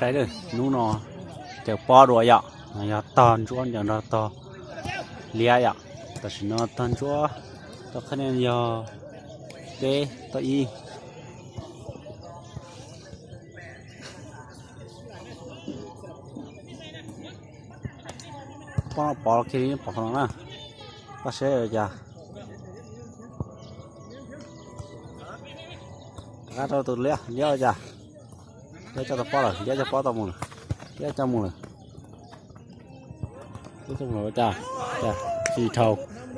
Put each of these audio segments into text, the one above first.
Hnub no caws pob dua yom, yog tog ntsuab ncaws nrog tog liab yom. Tam sim no tog ntsuab tau qhab nias yog peb tog ib. Pob no pov kiag li pov qhov no na. Pab seb ua cas. Rov qab rau tus liab, liab ua cas. Liab coj tau pob lawm, liab coj pob tau mus lawm. Liab coj mus lawm. Liab coj mus lawm ua cas, cas tsis dhau,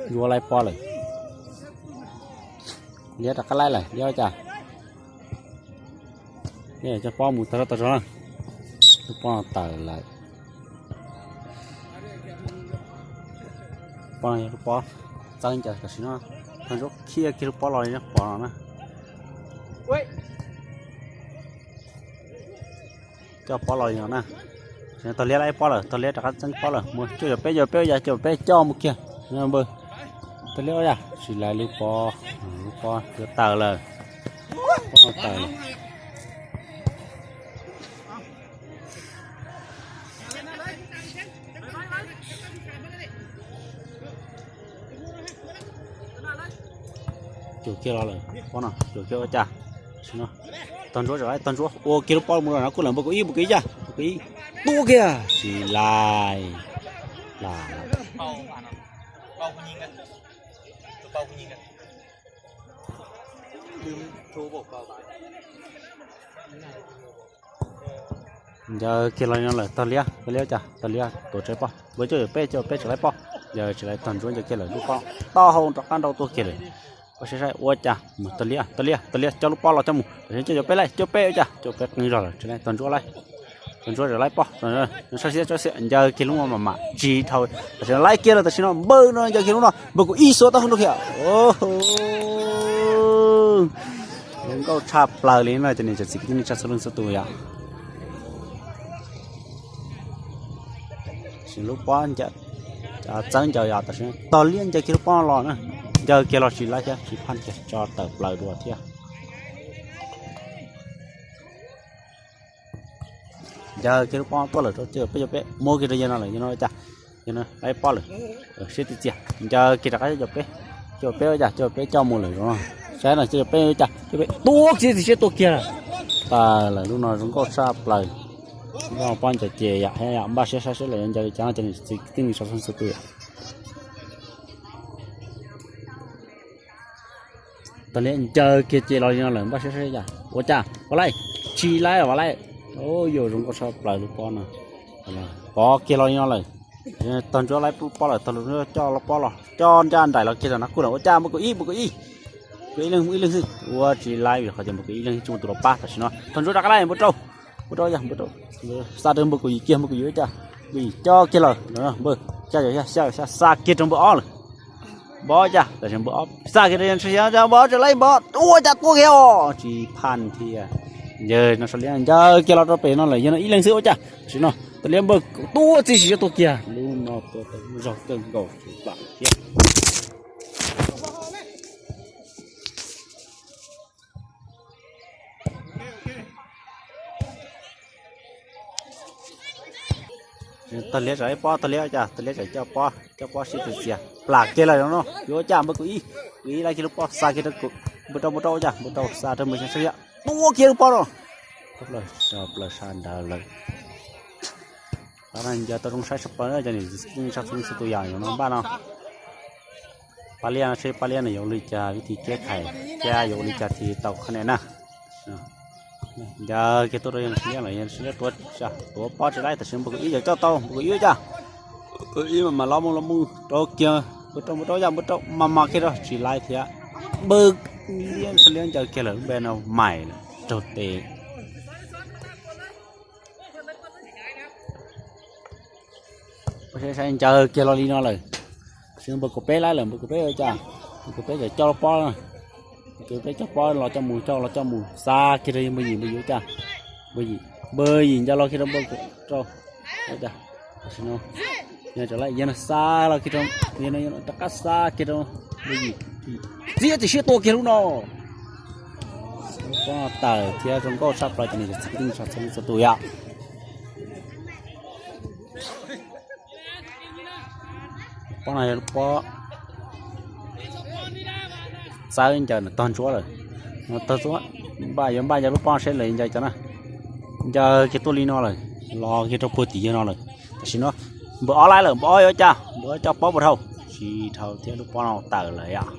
ntsuab laib pob lawm. Liab rov qab laib lawm, liab ua cas. Coj pob mus tag zog tag zog na. Lub pob no tawm lawm. Pob no yog lub pob txeeb ncaws tam sim no. Tog ntsuab khiav kiag lub pob los li pov no na. Coj pob los li no na. Tog liab laib pob lawm, tog liab rov qab txeeb pob lawm, mus cuaj caum peb, cuaj caum peb, cuaj caum peb coj mus kiag. Npawg, tog liab ua cas tsis laib lub pob, lub pob yuav tawm lawm. Pob no tawm lawm. Cuam kiag los lawm, pob no cuam kiag ua cas. Tog ntsuab tseem laib, tog ntsuab ua kiag lub pob mus rau no kuj lawm, npawg kaum ib, npawg kaum ib yaj, npawg kaum ib, tua kiag tsis laib. Plam. Ncaws kiag los li no lawm, tog liab, tog liab ua cas, tog liab tuav tsawg pob, npawg cuaj caum peb, cuaj caum peb tseem laib pob, ncaws tsis laib, tog ntsuab ncaws kiag lawm, lub pob taub hau rov qab nrau tuaj kiag lawm. Pab saib saib ua cas, mus tog liab, tog liab, tog liab coj lub pob los coj mus, cuaj caum peb laib, cuaj caum peb ua cas, cuaj caum peb qeeb zog lawm, tsis laib, tog ntsuab laib. Tog ntsuab tseem laib pob, saib xiab saib xiab, ncaws kiag lub no mam mam tsis dhau, tam sim no laib kiag lawm, tam sim no npawg no ncaws kiag lub no, npawg kaum ib xuas tau hauv nrau kiag. Zoo nkauj tshaj plaws li no cov niam cov txiv kwv tij neej tsa txhua leej txhua tus yom. Sim lub pob txeeb ncaws yom, tam sim no tog liab ncaws kiag lub pob no los na, ncaws kiag los tsis laib thiab, tsis phaj kiag, tso tawm plaws dua thiab. Ncaws kiag lub pob tuaj lawm rau cuaj caum peb, cuaj caum peb muab kiag rau yawg no lawm, yawg no ua cas, yawg no laib pob lawm. Siab txias txias, ncaws kiag rov qab cuaj caum peb, cuaj caum peb ua cas, cuaj caum peb coj mus lawm zoo no. Saib no cuaj caum peb ua cas, cuaj caum peb tua kiag txiv siab tua kiag lawm. Tawm lawm, lub no zoo nkauj tshaj plaws. Lub no pob ncaws ces yam, yam npaj siab saib seb lawv yuav ncaws li cas no cov niam txiv kwv tij neej tsa txhua leej txhua tus. Tog liab ncaws kiag ces los li no lawm, npaj siab saib cas ua cas, ua laij, tsis laib los ua laij. Yuav zoo nkauj tshaj plaws lub pob no. Pov kiag los li no lawm. Tog ntsuab laib lub pob lawm, tog ntsuab coj lub pob los, coj ncaj nraim los kiag rau no kuj lawm, ua cas npawg kaum ib, npawg kaum ib, npawg ib leeg, ib leeg xwb, ua tsis laib vim qhov tias npawg kaum ib leeg tsis muaj tus los pab tam sim no. Tog ntsuab rov qab laij, npawg rau, npawg rau yog, npawg rau, xa rau npawg kaum yim kiag, npawg kaum yim ua cas, npawg yim coj kiag lawm, npawg xya caum xya, xya caum xya xa kiag rau npawg ob lawm. Npawg ob cas, tam sim npawg ob xa kiag rau, npawg ob tseem laib, npawg ob tua cas tua kiag os, tsis phaj thiab. Yawg no sau liab ncaws kiag los rau pem no lawm, yawg no ib leeg xwb ua cas, tam sim no tog liab npawg tua txiv siab tua kiag, lub no tua tau zog kawg nkaus tsis plam thiab. Tog liab tseem laib pob, tog liab ua cas, tog liab tseem coj pob, coj pob siab txias txias, plam kiag lawm no, yuav ua cas npawg kaum ib, kaum ib laij kiag lub pob xa kiag rau, npawg rau, npawg rau ua cas, npawg rau xa rau npawg xya xya, tua kiag lub pob no. Plaws sa ntawd lawm. Qhov no ncaws tau zoo saib tshaj plaws cov niam txiv neej tsa txhua leej txhua tus yam no npaj no. Pab liab no seb pab liab no yuav ua li cas vib thib keb khais thiab yuav ua li cas thiaj tau qhov niam na. Ncaws kiag tuaj rau yawg Ntxhee Liab lawm, yawg Ntxhee Liab tuav, tuav pob tsis laib, tam sim npawg kaum ib yawg coj tau, npawg kaum ib ua cas, npawg kaum ib mas mas los mus los mus rau kiag, npawg rau, npawg rau ua cas, npawg rau mas mas kiag rau tsis laib thiab. Npawg liab, Ntxhee Liab ncaws kiag lawm, lub npe no mais lawm, raug tes. Saib saib ncaws kiag los li no lawm. Sim npawg kaum peb laib lawm, npawg kaum peb ua cas, npawg kaum peb tseem coj pob, npawg kaum peb coj pob los coj mus, coj los coj mus, xa kiag rau yawg npawg yim, npawg yim ua cas, npawg yim, npawg yim ncaws los kiag rau npawg kaum rau, ua cas, tam sim no yawg no xa los kiag rau, yawg no rov qab xa kiag rau npawg yim, txiab txiv siab tua kiag lub no. Lub pob tawm thiab zoo nkauj tshaj plaws cov niam txiv kwv tij neej tsa txhua leej txhua tus yom. Pob no yog lub pob txawb ncaws tog ntsuab lawm. Tog ntsuab, npaj yuav npaj ncaws lub pob seb lawv ncaws cov na. Ncaws kiag tuaj li no lawm, los kiag rau puag tim yawg no lawm. Tam sim no npawg ob laib lawm, npawg ob yuav cas, npawg ob coj pob puas dhau? Tsis dhau thiab, lub pob no tawm lawm yom.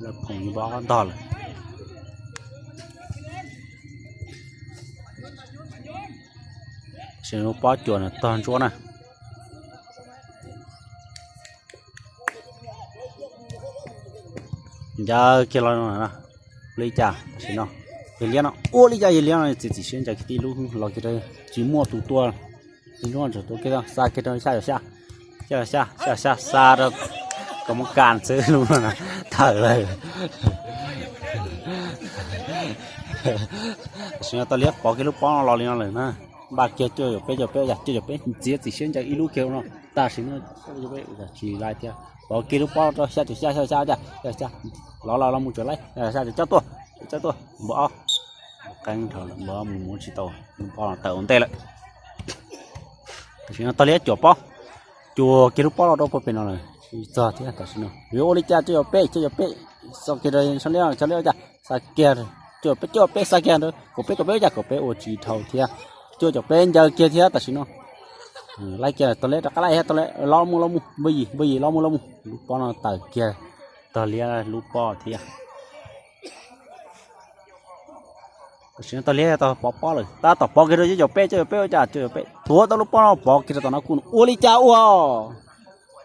Lawv phoom npawg ob ntog lawm. Tam sim no lub pob cuam no tog ntsuab na. Ncaws kiag los no, ua li cas tam sim no yawg liab no, ua li cas yawg liab no txiav txim siab ncaws kiag tib lub los kiag rau, tsis muaj tus tua, tsis muaj tus tua kiag, xa kiag rau xya caum xya, xya caum xya, xya caum xya, xa rau kom muab kas xwb, lub no tawm lawm. Tam sim no Tog Liab pov kiag lub pob no los li no lawm na, npaj kiag cuaj caum peb, cuaj caum peb, cuaj caum peb, txiav txim siab ncaws ib lub kiag no. Tam sim no tsis laib thiab, pov kiag lub pob rau xya caum xya, xya caum xya, xya caum xya, los los los mus tsuam laib, xya caum xya coj tuaj, coj tuaj, npawg ob, qeeb dhau lawm, npawg ob mus mus tsis tau, lub pob no tawm ua ntej lawm. Tam sim no Tog Liab cuam pob, cuam kiag lub pob los rau puag pem no lawm, tsis txog thiab. Tam sim no yuav ua li cas, cuaj caum peb, cuaj caum peb, xa kiag rau Tog Liab, Tog Liab ua cas xa kiag, cuaj caum peb, cuaj caum peb xa kiag rau kaum peb, kaum peb ua cas kaum peb ua tsis dhau thiab, cuaj caum peb ncaws kiag thiab. Tam sim no laib kiag, Tog Liab rov qab laib thiab, Tog Liab los mus los mus, npawg yim, npawg yim los mus los mus, lub pob no tawm kiag Tog Liab lub pob thiab. Tam sim no Tog Liab tau pov pob lawm, tab tom pov kiag rau cuaj caum peb, cuaj caum peb ua cas cuaj caum peb tuav tau lub pob no pov kiag rau tom no kuj ua li cas ua.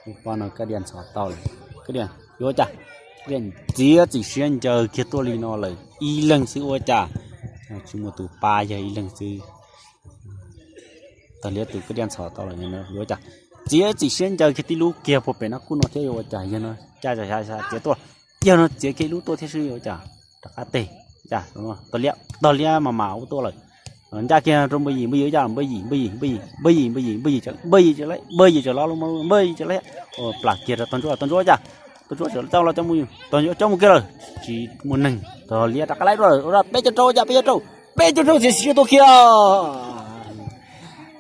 Lub pob no Kab Dias ntxhov tau lawm, Kab Dias yuav ua cas, Kab Dias txiav txim siab ncaws kiag tuaj li no lawm, ib leeg xwb ua cas, tsis muaj tus pab, yog ib leeg xwb. Tog Liab tus Kab Dias ntxhov tau lawm, yuav ua cas, txiav txim siab ncaws kiag tib lub kiag puag pem no kuj no thiab, yuav ua cas, yog no caj txiav tuaj, yog no txiav kiag ib lub tuaj thiab xwb, yuav ua cas, rov qab teg, cas, Tog Liab, Tog Liab mas mas ua tuaj lawm. Ncaj kiag rau npawg yim, npawg yim ua cas, npawg yim, npawg yim, npawg yim, npawg yim, npawg yim, npawg yim, npawg yim, npawg yim, npawg yim, npawg yim, npawg yim, plam kiag rau Tog Ntsuab, Tog Ntsuab ua cas, Tog Ntsuab coj los coj mus, Tog Ntsuab coj mus kiag lawm, tsis muaj neeg, Tog Liab rov qab laib dua lawm, ua peb caug rau ua cas, peb caug rau, peb caug rau txiav txim siab tua kiag.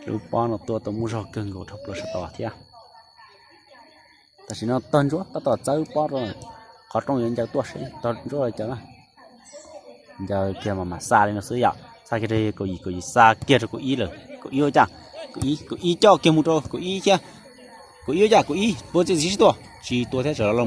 Lub pob no tua tau muaj zog kawg nkaus dhau plaws sab tod thiab. Tam sim no Tog Ntsuab tab tom txawb pob rau, qhov rooj yuav ncaws tuaj seb Tog Ntsuab cov na. Ncaws kiag mas mam xa li no xwb yom, xa kiag rau kaum yim, kaum yim xa kiag rau kaum ib lawm, kaum ib ua cas, kaum ib, kaum ib coj kiag mus rau kaum ib thiab, kaum ib ua cas, kaum ib puas txiav txim siab tuaj, tsis tua thiab, txawm los